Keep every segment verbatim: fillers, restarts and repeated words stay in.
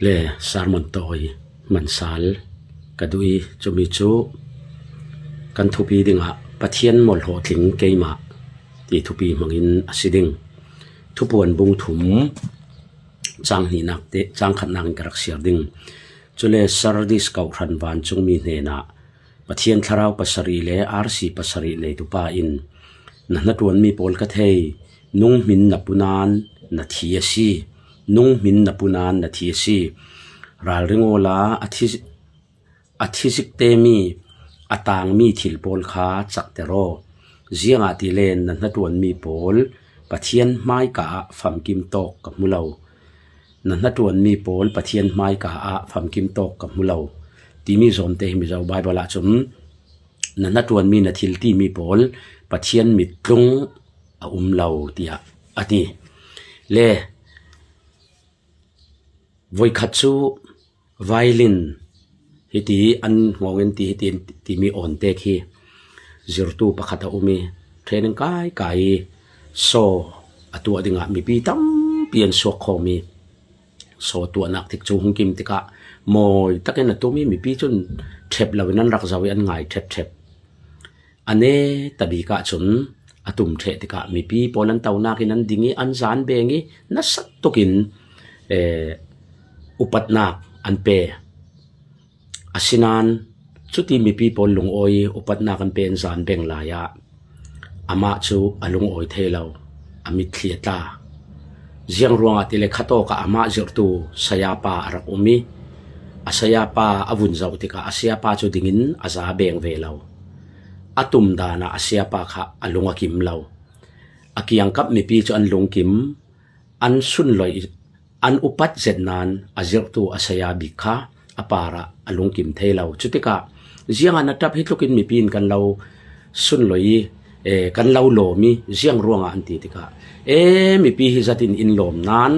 Le sermon tawi hmansal ka duh i, cumi cu kan thupi dingah Pathian mawl hlawhtling keimah ti thupi hmangin a si ding. Thupuan bung thum, cang hnihnak te, cang khatnak in ka rak siar ding. Cule Sardis kawhhran vancungmi hnenah Pathian thlarau pasarih le arsi pasarih neitu pa in, "Na hnaṭuanmi pawl ka thei, nunghmin na pu nain na thi a si, nunghmin na pu nain na thi a si. Ralring awla a thi, a thi zik temi, a tangmi thil pawl kha cakter aw. Ziangahtile na hnaṭuanmi pawl Pathian hmaika ah famkim tawk ka hmu lo. Na hnaṭuanmi pawl Pathian hmaika ah famkim tawk ka hmu lo," timi zawmte hi Mizo Baibal ah cun, "Na hnaṭuanmi na thil timi pawl Pathian mittlung a um lo," tiah a ti. Le voikhat cu violin hiti an hngawng in ti hiti, timi awntek hi zirtu pakhat a um i, training kaikai i saw a tuah dingah mipi tampi an suak khawm i, saw tuahnak tikcu hung kim tikah mawi takin a tum i, mipi cun ṭhep loin an rak zoh i an ngai ṭhepṭhep. A neta bik ahcun a tum ṭheh tikah mipi pawl an tonak in an ding i an zan beng i, nasa tukin, eh, upatnak an pe. Asinain cuti mipi pawl lungawi i upatnak an pe an zan beng lai ah amah cu a lungawi thei lo, a mitthli a tla. Ziang ruangah tile khatawk ah amah zirhtu sayapa a rak um i, a sayapa a vun zoh tikah a sayapa cu dingin a za beng ve lo. A tum dan ah a sayapa kha a lung a kim lo. A kiangkap mipi cu an lungkim, an sunlawih, an upat zet nain a zirhtu a saya bik kha a parah a lungkim thei lo. Cutikah, "Ziangah na ṭap hi tlukin mipi in kan lo sunlawih i, eh, kan lo lawm i, ziang ruangah?" an ti tikah, "E, mipi hi zat in in lawm nain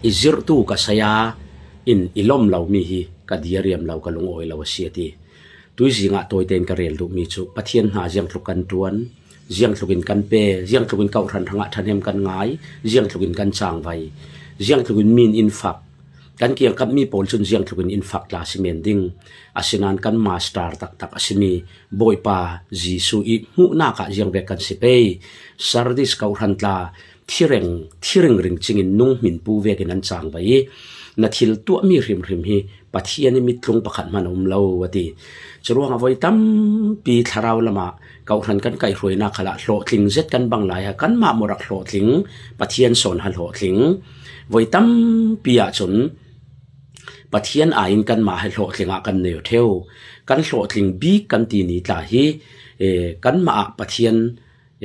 i zirhtu ka saya in i lawm lomi hi ka diariam lo, ka lungawi lo a si," a ti. Tuizing ah tawite in ka rel duhmi cu Pathian hna ziangtluk kan ṭuan, ziangtlukin kan pe, ziangtlukin kawhhran hrangah ṭhahnem kan ngai, ziangtlukin kan cangvai, ziangtlukin mi in in fak, kan kiangkapmi pawl cun ziangtlukin in fak tla si men ding. Asinain kan master taktak a simi Bawipa Jesuh i hmuhnak ah ziangvek kan si pei. Sardis kawhhran tla thi reng, thi ringring cingin nunghmin pu vekin an cangvai i, "Na thil tuahmi hrimhrim hi Pathian i mittlung pakhat hmanh a um lo," a ti. Curuangah voi tampi thlarau lamah kawhhran kan kaihhruainak khalah hlawhtling zet kan bang lai a, kanmah maw rak hlawhtling, Pathian sawn ha hlawhtling. Voi tampi ahcun Pathian aiin kanmah he hlawhtling ah kan neu ṭheu. Kan hlawhtling bik kan timi tla hi, eh, kanmah ah Pathian,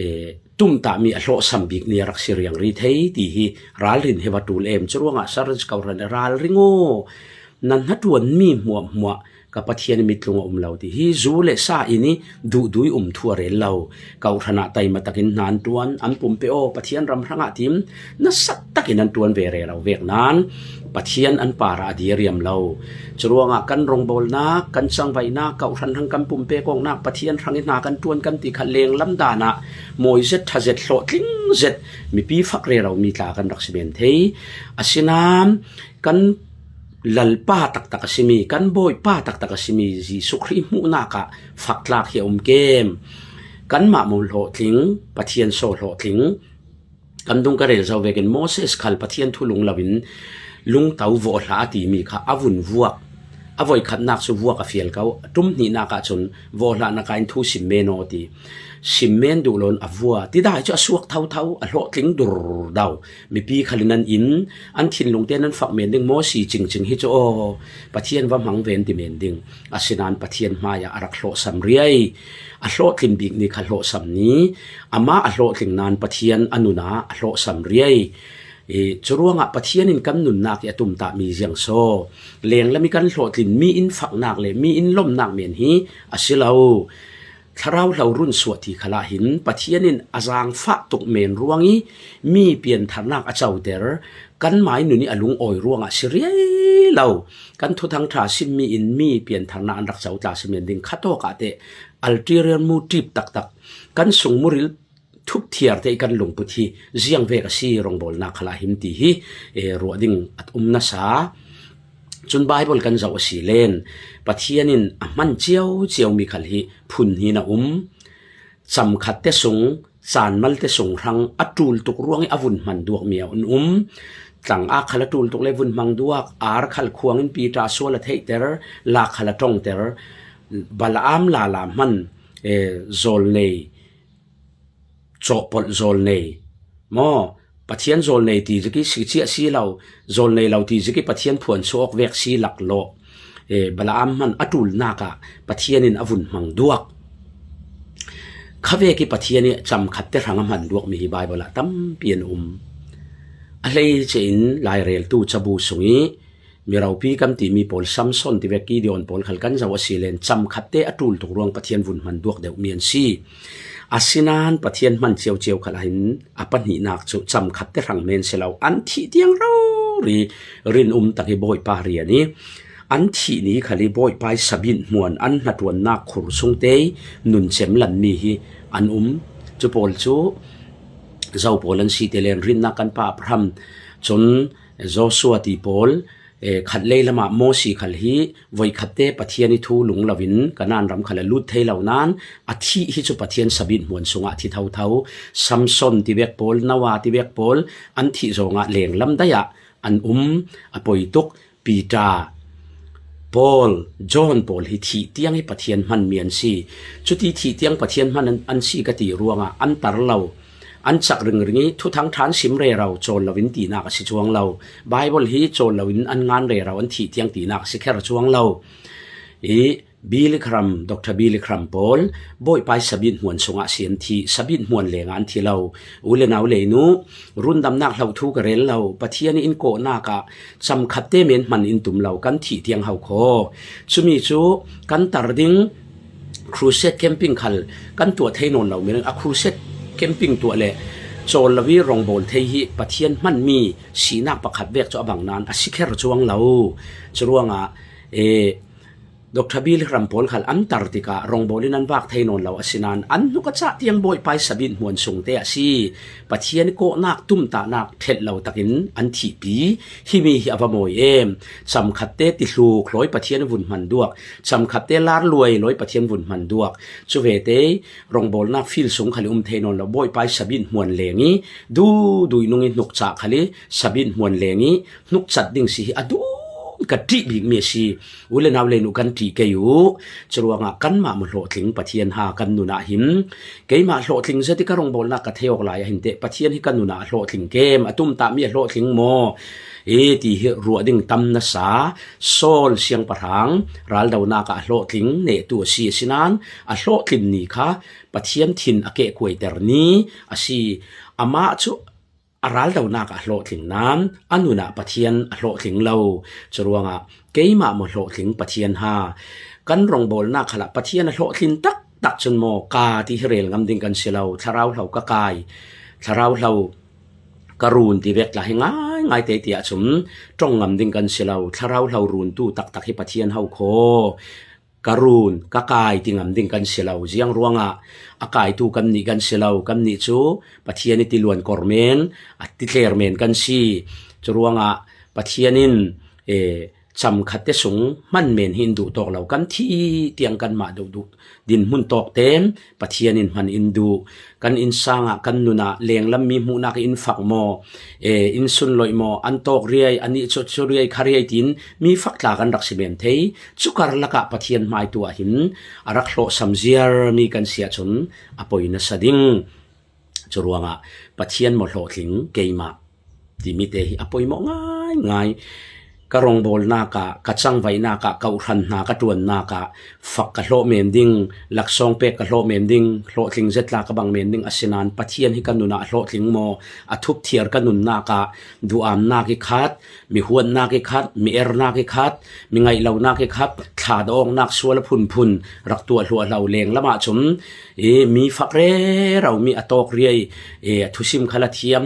eh, tumtahmi a hlawhsam bikmi a rak si riangri thei ti hi ralrin he va ṭul em. Curuangah Sardis kawhhran, ralring aw, na hnaṭuanmi hmuahhmuah ka Pathian mittlung a um lo ti hi zu le sa in i duhdui um thu a rel lo. Kawhhran ah taima takin hna an ṭuan, an pumpe aw, Pathian ram hrangah tim nasa takin an ṭuan ve rero vek nain Pathian an parah a diariam lo. Curuangah kan rawngbawlnak, kan cangvainak, kawhhran hrang kan pumpe kawknak, Pathian hrang i hna kan ṭuan kan ti kha lenglam dan ah mawi zet, ṭha zet, hlawhtling zet, mipi fak rero mi tla kan rak si men thei. Asinain kan Lalpa taktak a simi, kan Bawipa taktak a simi Jesuh Khrih hmuhnak ah faktlak hi a um kem. Kanmah maw hlawhtling, Pathian saw hlawhtling. Kan dung ka rel zo vekin Moses khal Pathian thu lung loin lungto vawhla a timi kha a vun vuak. A voikhatnak cu vuak a fial ko. A ṭum hnihnak ahcun vawhla na kai in thu sim men aw ti. Sim men duh loin a vua. Tidai cu a suak thotho, a hlawhtling dur do. Mipi khal in an in, an thinlung te nan fak men ding, Mosi cingcing hi cu aw, Pathian va hmang ve an ti men ding. Asinain Pathian hmaiah a rak hlawhsam riai. A hlawhtlin bik ni kha hlawhsam ni, amah a hlawhtling nain Pathian a nun ah a hlawhsam riai. I, curuangah Pathian in kan nunnak i a tumtahmi ziang saw. Lenglam i kan hlawhtlin mi in faknak le mi in lawmnak men hi a si lo. Thlarau hlo run suah ti khalah hin Pathian in a zaangfah tuk men ruang i mi piantharnak a coter, kanmai nun i a lungawi ruangah si riai lo. Kan Thuthang ṭha simmi in mi piantharnak an rak co tla si men ding. Khatawk ah teh ulterior motive taktak, kan sung muril thup thiar te i kan lungput hi ziangvek a si, rawngbawlnak khalah hin ti hi, eh, ruah ding a um nasa. Cun Bible kan zoh a si len Pathian in a hman ciauciau mi khal hi phun hi na um. Camkhat te sung, canmal te sung hrang a ṭul tuk ruangih a vun hman duak mi a un um. Tlang ak khal a ṭul tuk le vun hmang duak, ar khal khuang in Peter sual a theihter, lak khal a ṭongter, Balaam lala hman, eh, zawlnei, cawhpolh zawlnei maw, Pathian zawlnei ti zikih si ciah si lo, zawlnei lo ti zikih Pathian phuan suak vek si laklawh, eh, Balaam hman a ṭulnak ah Pathian in a vun hmang duak. Khavek ih Pathian ih camkhat te hrang a hman duak mi hi Bible ah tampi an um. A hleice in laireltu cabu sungih mi ropi kan timi pawl, Samson tivek, Gideon pawl khal kan zoh a si len camkhat te a ṭul tuk ruang Pathian vun hman duak deuh mi an si. Asinain Pathian hman ciauciau khal ah hin a pahnihnak cu camkhat te hrang men si lo, an thih tiang rori rinum tak hi Bawipa rian ih an thih ni khal ih Bawipa ih sabit hmuan an hnaṭuannak khur sungte ih nun cem lan mi hi an um. Cu pawl cu zo pawl an si te len rinnak kan pa Abraham, cun Joshua ti pawl, eh, khat lei lamah Mosi khal hi voikhat te Pathian ih thu lung loin Kanaan ram khal a lut thei lo nain a thih hi cu Pathian sabit hmuan sungah a thi thotho. Samson tivek pawl, Noah tivek pawl an thih zawngah lenglam dai ah an um, a poi tuk. Peter, Paul, John pawl hi thih tiang hi Pathian hman mi an si. Cuti thih tiang Pathian hman an, an si ka ti ruangah an tar lo, an cak ringring ih thuthang ṭha an sim rero cawl loin tinak a si cuang lo. Bible hi cawl loin an ngan rero an thih tiang tinak a si kher cuang lo. Ih Billy Graham, Doctor Billy Graham pawl Bawipa ih sabit hmuan sungah si an thih, sabit hmuan lengah an thi lo. U le nau leinu, rundamnak hloh thu ka rel lo, Pathian ih in kawhnak ah camkhat te men hman in tum lo, kan thih tiang ho khaw. Cumi cu kan tar ding, crusade camping khal kan tuah thei nawn lo mi ring, a crusade camping tuah le cawl lo ih rawngbawl thei hi Pathian hmanmi sinak pakhat vek cu a bang nain a si kher cuang lo. Curuangah, eh, Doctor Billy Graham pawl khal an tar tikah rawngbawl in an vak thei nawn lo, asinain an hnuk a cah tiang Bawipa ih sabit hmuan sungte a si. Pathian ih kawhnak tumtahnak ṭhelh lo takin an thihpi. Himi hi a va mawi em. Camkhat te tihluk lawi Pathian vun hman duak, camkhat te lar luai lawi Pathian vun hman duak. Cu vete ih rawngbawlnak field sung khal ih um thei nawn lo, Bawipa ih sabit hmuan leng ih duhduh nung ih hnuk cah khal ih sabit hmuan leng ih hnuk cat ding si hi a dun ka ṭih bikmi a si. U le nau leinu, kan ṭih kei uh. Curuangah kanmah maw hlawhtling Pathian ha kan nun ah hin. Keimah hlawhtling zet ih ka rawngbawlnak ka thei awk lai ah hin teh Pathian hi ka nun ah a hlawhtling kem, a tumtahmi a hlawhtling maw? E ti hi ruah ding tam nasa, Saul siangpahrang raldonak ah a hlawhtling nehtu a si, asinain a hlawhtlin ni kha Pathian thin a kehkuaiter ni a si. Amah cu a raldonak ah a hlawhtling nain a nun ah Pathian a hlawhtling lo. Curuangah keimah maw hlawhtling Pathian ha? Kan rawngbawlnak khalah Pathian a hlawhtlin taktak cun maw, ka ti hi rel ngam ding kan si lo. Thlarau hlo ka kai, thlarau hlo ka run ti vek tla hi ngaingai te tiah cun ṭong ngam ding kan si lo. Thlarau hlo runtu taktak hi Pathian ho khaw. Ka run, ka kai ti ngam ding kan si lo. Ziang ruangah a kaitu kannih kan si lo. Kannih cu Pathian ih tiluan kor men, a titler men kan si. Curuangah Pathian in, eh, camkhat te sung hman men hi in duh tawk lo. Kan thih tiang kanmah duhduh dinhmun tawk tein Pathian in hman in duh. Kan innsang ah, kan nun ah lenglam mi hmuhnak ih in fak maw? Eh, in sunloih maw? An tawk riai, anih cu cu riai, kha riai tiin mi fak tla kan rak si men thei. Cu karlak ah Pathian hmaitu ah hin a rak hlawhsam ziar mi kan si ahcun a poi nasa ding. Curuangah Pathian maw hlawhtling keimah timi te hi a poimawh ngaingai. Ka rawngbawlnak ah, ka cangvaihnak ah, ka uhhran hna ka ṭuannak ah fak ka hlawh men ding, laksawng pek ka hlawh men ding, hlawhtling zet tla ka bang men ding, asinain Pathian hi ka nun ah a hlawhtling maw? A thupthiar ka nunnak ah duhamnak ih khat, mi huatnak ih khat, mi ernak ih khat, mi ngaihlonak ih khat, thlada awknak sual a phunphun rak tuah hluahhlo lenglam ahcun, e, mi fak rero mi a tawk riai, e, a thusim khal a thiam,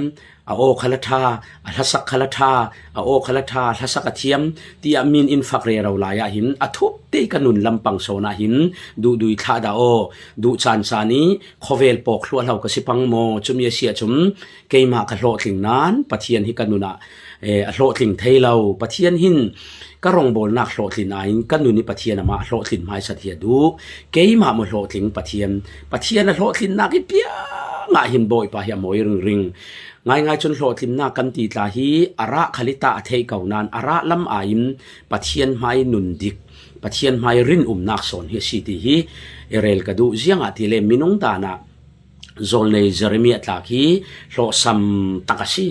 a aw khal a ṭha, a hlasak khal a ṭha, a aw khal a ṭha, a hlasak a thiam, tiah min in fak rero lai ah hin a thupte ka nun lampang sawn ah hin duhduh ih thlahdah aw, duh caancaan ih khawvel pawk hluahhlo ka si pang maw? Cumi a si ahcun keimah ka hlawhtling nain Pathian hi ka nun ah, eh, a hlawhtling thei lo. Pathian hin ka rawngbawlnak hlawhtlin aiin ka nun i Pathian amah a hlawhtlin hmaisat hi a duh. Keimah maw hlawhtling Pathian, Pathian a hlawhtlinnak i piangah hin Bawipa hi a mawi ringring. Ngaingai cun hlawhtlinnak kan ti tla hi a rah khal i tah a theih ko nain a rah lam aiin Pathian hmai nun dik, Pathian hmai rinumnak sawn hi a si ti hi i rel ka duh. Ziangahtile minung danah zawlnei Jeremiah tlak hi hlawhsam tak a si.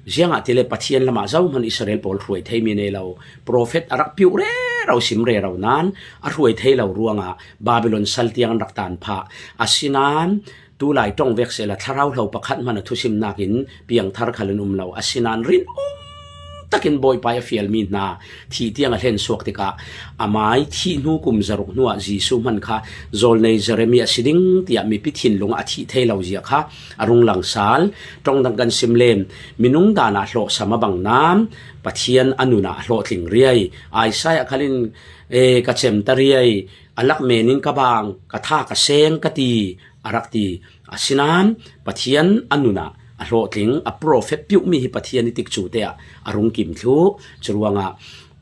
Ziangahtile Pathian lamah zohman Israel pawl hruai theimi nei lo, profet a rak piuh rero, sim rero nain a hruai thei lo ruangah Babylon sal tiang an rak tan phah. Asinain tulai ṭong vek sehla thlarau hlo pakhat hman a thusimnak in piangthar khal an um lo. Asinain rinum takin Bawipa i a fialmi hna thih tiang a hlen suak tikah amai thih hnu kum zaruk hnuah Jesuh hman kha zawlnei Jeremiah a si ding tiah mipi thinlung ah a thih thei lo zia kha a rung langsal. Ṭong dang kan sim lem, minung danah hlawhsam a bang nain Pathian a nunah a hlawhtling riai. Isaiah khalin, eh, ka cemta riai, a lak menin ka bang, ka tha ka seng ka ti, a rak ti. Asinain Pathian a nunah a hlawhtling, a profet piuhmi hi Pathian i tikcu te ah a rung kim thluh. Curuangah,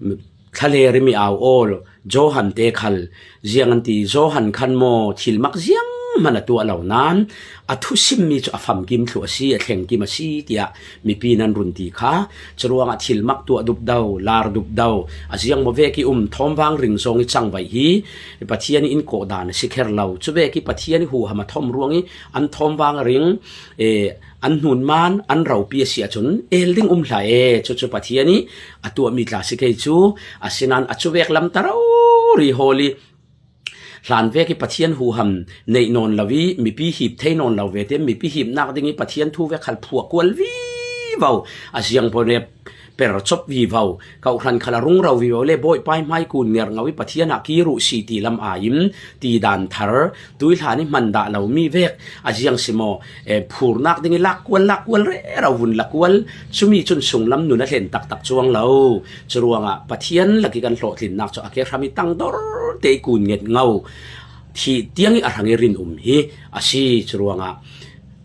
mm, thlalêr i mi au awl Johan te khal ziang an ti, Johan khan maw thilmak zianghman a tuah lo nain a thusimmi cu a famkim thluh a si, a thlengkim a si tiah mipi nan run ti kha. Curuangah thilmak tuah dupdo, lar dupdo, a ziang maw vek i um, thawmvang ring zong i cangvaih hi Pathian i in kawh dan a si kher lo. Cuvek i Pathian i huham a thawm ruang i an thawmvang a ring, eh, an hnunman an ropi a si ahcun el ding um hlah e. Cucu Pathian i a tuahmi tla si kei cu, asinain a cuvek lam ta rori hawl i hlan vek i Pathian huham neih nawn lo i mipi hip thei nawn lo ve te, mipi hipnak ding i Pathian thu vek khal phuah kual vivo, a ziang pawl le per cop vivo, kawhhran khal a rung ro vivo le Bawipa i hmai kun ngerh ngo i Pathian ah kir uh si ti lam aiin ti dan thar, tui hlan i hman dah lomi vek, a ziang si maw, eh, phurnak ding i lak kual, lak kual rero, vun la kual, cumi cun sunglam nun a hlen taktak cuang lo. Curuangah Pathian lak i kan hlawhtlinnak cu a kehram i tangdor te i kun nget ngo, thih tiang i a hrang i rinum hi a si. Curuangah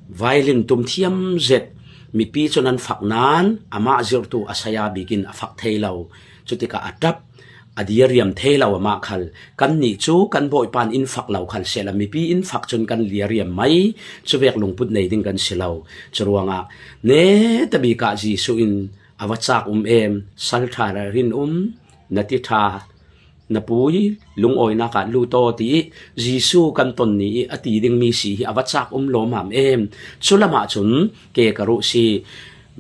violin tum thiam zet mipi cun an fak nain amah zirhtu a saya bikin a fak thei lo. Cutikah a ṭap, a diariam thei lo amah khal. Kannih cu kan Bawipa in in fak lo khal sehla mipi in fak cun kan diariam mai. Cuvek lungput nei ding kan si lo. Curuangah netabik ah Jesuh in a va cak um em, sal ṭha rin um, na ti ṭha, na pui lungawinak ah lut aw, ti i Jesuh kan ton ni i a ti dingmi si hi a va cak um lawmam em. Culamah cun ke ka ruh si,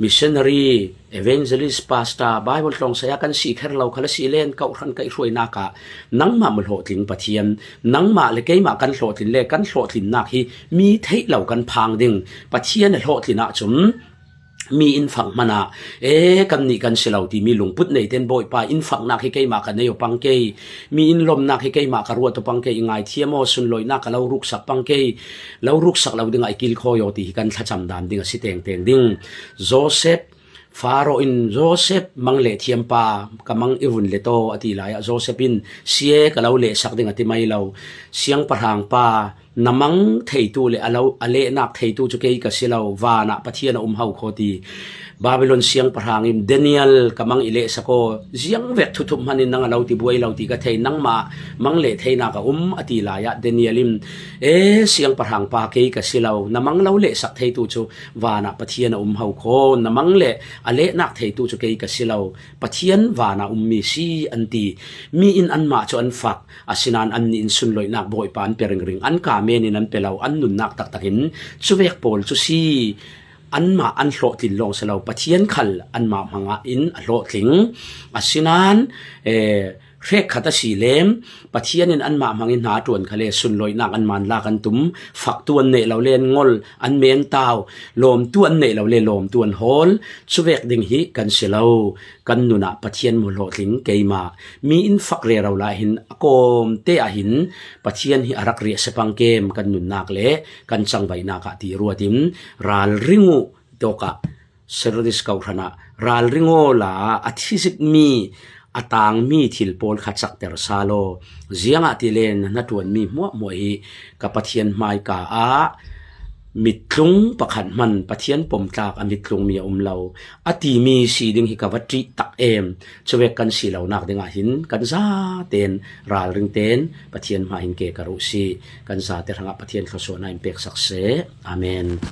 missionary, evangelist, pastor, Bible tlawng saya kan si kher lo khal a si len, kawhhran kaihhruainak ah nangmah maw hlawhtling Pathian, nangmah le keimah kan hlawhtlin le kan hlawhtlinnak hi mi theih lo kan phang ding. Pathian a hlawhtlin ahcun mi in fak hmanah, e, kannih kan si lo timi lungput nei ten Bawipa in faknak hi keimah ka nei aw pang kei, mi in lomnak hi keimah ka ruat aw pang kei, i ngaithiam aw, sunlawinak ka lo ruksak pang kei, lo ruksak lo dingah i kilkhawi aw ti hi kan thlacam dan ding a si tengteng ding. Joseph, Faro in, Joseph, mang leh thiampa, ka mang i vun let aw, a ti lai ah Joseph in, sie, ka lo lehsak ding a ti mai lo. Siangpahrang pa, na mang theitu le a lo, a lehnak theitu cu kei ka si lo, van ah Pathian a um ho khaw, ti. Babylon siangpahrang in, Daniel, ka mang i lehsak aw, ziangvek thuthup hman in nang a lo ti buai lo ti ka thei, nangmah mang leh theinak a um, a ti lai ah Daniel in, e, siangpahrang pa, kei ka si lo, na mang lo lehsak theitu cu van ah Pathian a um ho khaw, na mang le a lehnak theitu cu kei ka si lo, Pathian van ah ummi si, an ti. Mi in anmah cu an fak, asinain annih in sunloihnak Bawipa an pe ringring, an ka men in an pe lo, an nunnak taktak in cuvek pawl cu si, anmah an hlawhtlin lawng si lo, Pathian khal anmah hmang ah in a hlawhtling. Asinain, eh, hrekkhat a si lem, Pathian in anmah hmang in hna ṭuan khal le sunloihnak an man lak an tum, faktu an neih lo le an ngol, an men tau, lawmtu an neih lo le lawmtu an hawl, cuvek ding hi kan si lo. Kan nun ah Pathian maw hlawhtling keimah, mi in fak rero lai hin a kawmte ah hin Pathian hi a rak riah si pang kem, kan nunnak le kan cangvaihnak ah ti ruat in ralring uh tawk ah Sardis kawhhran ah ralring aw la, a thi zikmi, a tangmi thil pawl kha cakter sal aw. Ziangahtile na hnaṭuanmi hmuahhmuah hi ka Pathian hmai ka ah Mittlung pakhat hman Pathian pom tlak a mittlung mi a um lo, a timi si ding hi ka va ṭih tak em. Chuvek kan si lonak dingah hin kan zaten ralring ten Pathian hmai hin ke ka ruh si. Kan zate hrangah Pathian thluasuahna in pek sak seh. Amen.